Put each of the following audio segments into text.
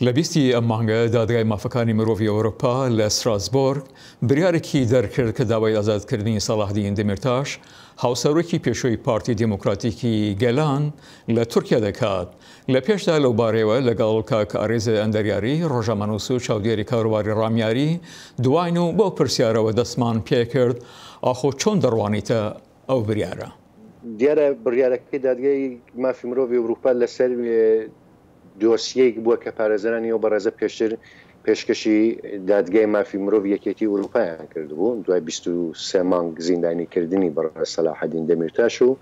لە بیستی ئەم مانگە دادگای مافەکانی مرۆڤی ئەوروپا لە ستراسبۆرگ بریارێکی دەرکرد کە داوای ئازادکردنی سەڵاحدین دەمیرتاش هاوسەرۆکی پێشووی پارتی دیموکراتیکی گەلان لە تورکیا دەکات. لە پێشدا لەو بارەیەوە لەگەڵ کاک ئارێز ئەندەریاری ڕۆژنامەنووس و چاودێری کاروباری ڕامیاری دواین و بەو پرسیارەوە دەستمان پێکرد ئاخۆ چۆن دەڕوانیتە ئەو بریارە؟ دیارە بڕیارەکەی دادگای مافی مرۆڤی ئەوروپا لەسەر دۆسیەیەک بووە کە پارێزەرانی ئەو بەڕێزە پێشتر پێشکەشی دادگای مافی مرۆڤی یەکێتی ئوروپایان کردبوو دوای 23 مانگ زیندانیکردنی بەڕێز سەلاحەدین دەمیرتاش و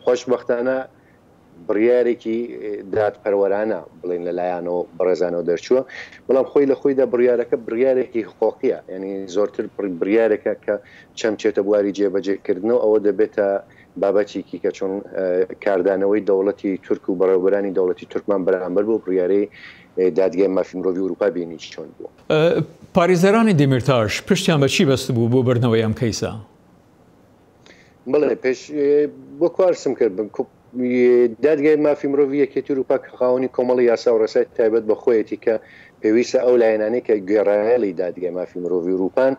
خۆشبەختانە بڕیارێکی دادپەروەرانە بڵێن لەلایەنەوە بەڕێزانەوە دەرچووە، بەڵام خۆی لە خۆیدا بڕیارەکە بڕیارێکی حقوقیە، یعنی زۆرتر بڕیارێکە کە چەمچێتە بواری جێبەجێکردنەوە، ئەوە دەبێتە بابەتێکی کە چۆن کاردانەوەی دەوڵەتی تورک و بەڕێوەبەرانی دەوڵەتی تورکمان بەرامبەر بەو بڕیارەی دادگای مافی مرۆڤی ئوروپا بینی چۆن بووە. پارێزەرانی دێمیرتاش پشتیان بە چی بەستبوو بۆ بردنەوەی ئەم کەیسە؟ بەڵێ پێش وەکو عەرزم کرد دادگای مافی مرۆڤی یەکێتی ئوروپا کە خاوەنی کۆمەڵی یاسا و ڕێسای تایبەت بە خۆیەتی کە پێویستە ئەو لایەنانەی کە گوێڕایەڵی دادگای مافی مرۆڤی ئوروپان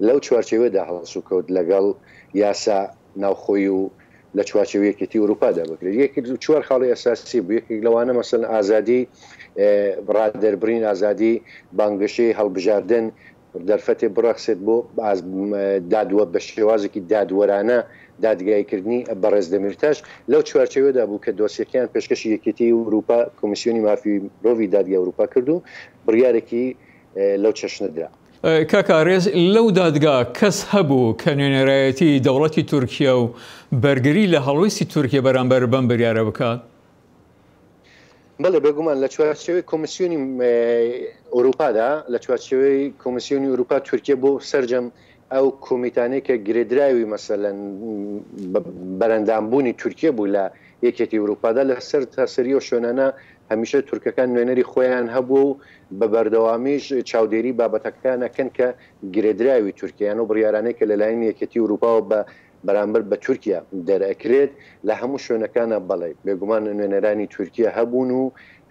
لەو چوارچێوەدا هەڵسوکەوت لەگەڵ یاسا ناوخۆی و لە چوارچێوەی یەکێتی ئوروپادا بکرێت. یەکێک چوار خاڵی ئەساسی بوو، یەکێک لەوانە مەسەلەن ئازادی ڕادەربڕین، ئازادی بانگەشەی هەڵبژاردن، دەرفەتێ بڕەخسێت بۆ دادوە بە شێوازێکی دادوەرانە دادگاییکردنی بەڕێز دەمیرتاش، لەو چوارچێوەدا بوو کە دۆسیەکەیان پێشکەشی یەکێتیی ئوروپا، کۆمیسیۆنی مافی مرۆڤی دادگای ئوروپا کرد و بڕیارێکی لەو چەشنە درا. کاک ئارێز، لەو دادگا کەس هەبوو کە نوێنەرایەتی دەوڵەتی تورکیا و بەرگری لە هەڵوێستی تورکیە بەرامبەر بەم بریارە بکات؟ بەڵێ بێگومان لە چوارچێوەی کۆمیسیۆنی ئورووپادا، لە چوارچێوەی کۆمیسیۆنی ئورووپا تورکیە بۆ سەرجەم ئەو کۆمیتانەی کە گرێدراوی مەسەلەن بەرەندامبوونی تورکیە بوو لە یەکێتی ئورووپادا لە سەر تاسەری ئەو شوێنانە هەمیشە تورکەکان نوێنەری خۆیان هەبووە و بە بەردەوامیش چاودێری بابەتەکان ئەکەن کە گرێدراوی تورکیان و بڕیارانەی کە لەلایەن یەکێتی ئورووپاوە بە بەرامبەر بە تورکیا دەرئەکرێت لە هەموو شوێنەکانا بەڵێ بێگومان نوێنەرانی تورکیا هەبوون و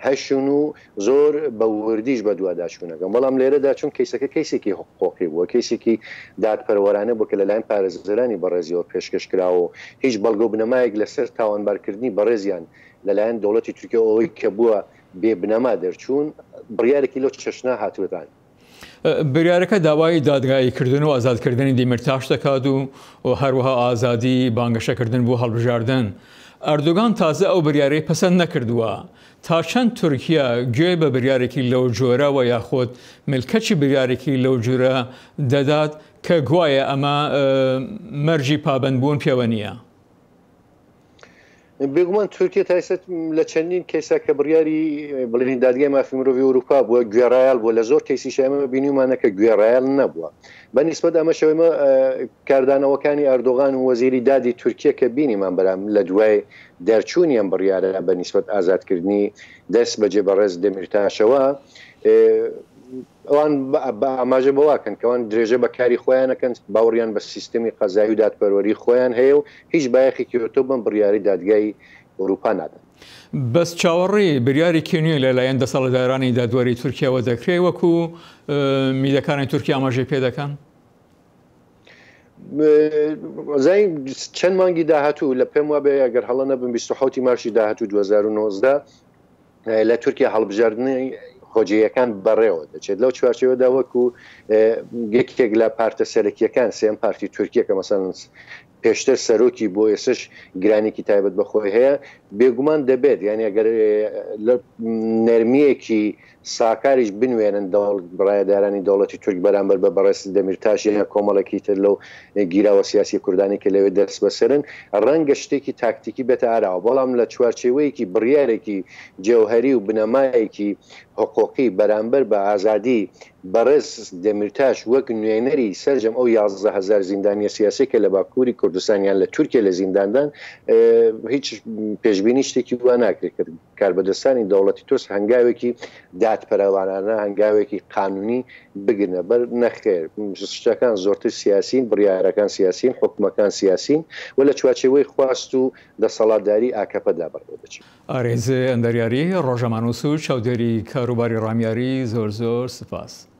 هەشن و زۆر بە وردیش بەدواداچوونەکەن بەڵام لێرەدا چون کەیسەکە کەیسێکی حقوقی بووە کەیسێکی دادپەروەرانە بوو کە لەلایەن پارێزەرانی بەڕێزیەوە پێشکەش کراوە و هیچ بەڵگە و بنەمایەک لەسەر تاوانبارکردنی بەڕێزیان لەلایەن دەوڵەتی تورکیاوە ئەوەی کە بووە بێ بنەما دەرچوون بڕیارێکی لەو چەشنە هاتووەتان. بریارەکە داوای دادگاییکردن و ئازادکردنی دیمیرتاش دەکات و هەروەها ئازادی بانگەشەکردن بۆ هەڵبژاردن. ئەردۆگان تازە ئەو بریارەی پەسەند نەکردووە. تا چەند تورکیا گوێ بە بریارێکی لەو جۆرە و یاخود ملکەچی بریارێکی لەو جورە دەدات کە گوایە ئەمە مەرجی پابەندبوون پێوە نییە؟ بێگومان تورکیە تا ئێستا لە چەندین کەیسا کە بڕیاری بڵێن دادگای مافی مرۆڤی ئەوروپا بووە گوێڕایەڵ بووە لە زۆر کەیسیش ئێمە بینیومانە کە گوێڕایەڵ نەبووە بە نیسبەت ئەمەشەوە ئێمە کاردانەوەکانی ئەردۆغان و وەزیری دادی تورکیە کە بینیمان بەرام لە دوای دەرچوونی ئەم بڕیارە بە نیسبەت ئازادکردنی دەست بەجێ بەڕێز دەمیرتاشەوە ئەوان بە ئاماژە بەوە کەن کە ئەوان درێژە بە کاری خۆیان ئەکەن، باوەڕیان بە سیستەمی قەزایی و دادپەروەری خۆیان هەیە و هیچ بایەخێکی ئەوتۆ بەم بڕیارەی دادگای ئەوروپا نادەن. بەس چاوەڕێی بریارێکی نوێ لە لایەن دەسەڵاتدارانی دادوەری تورکیاوە دەکرێ وەکو میدەکانی تورکیا ئاماژەی پێدەکەن؟ زین چەند مانگی داهاتوو لە پێم وابێ ئەگەر هەڵە نەبم 27 مارسی داهاتوو 2019 لە تورکیا هەڵبژاردنی خۆجێیەکان بەڕێوە دەچێت لەو چوارچێوەدا وەکو یەکێک لە پارتە سەرەکیەکان سێم پارتی تورکیە کە مەسەن پێشتر سەرۆکی بۆ ئێسش گرانێکی تایبەت بە خۆی هەیە بێگومان دەبێت یعنی ئەگەر نەرمیەکی ساکاریش بنوێنن دەوڵ بڕایەدارانی دەوڵەتی تورک بەرامبەر بە بەڕێز دەمیرتاش یا کۆمەڵێکی تر لەو گیراوە سیاسیە کوردانەی کە لەوێ دەستبەسەرن ڕەنگە شتێکی تاکتیکی بێتە ئاراوە، بەڵام لە چوارچێوەیەکی بڕیارێکی جەوهەری و بنەمایەکی حقوقی بەرامبەر بە ئازادی بەڕێز دەمیرتاش وەک نوێنەری سەرجەم ئەو 11 هەزار زیندانیە سیاسیە کە لە باکووری کوردستان. کوردستان یان لە تورکیە لە زینداندان، هیچ پێشبینی شتێکی وا ناکرێت کە کاربەدەستانی دەوڵەتی تورک هەنگاوێکی دادپەروەرانە، هەنگاوێکی قانونی بگرنە بەر، نەخێر شتەکان زۆرتر سیاسین، بڕیارەکان سیاسین، حوکمەکان سیاسین و لە چوارچێوەی خواست و دەسەڵاتداری ئاکەپەدا بەڕێوەدەچن. ئارێز ئەندەریاری، ڕۆژنامەنووس و چاودێری کاروباری ڕامیاری، زۆر زۆر سپاس.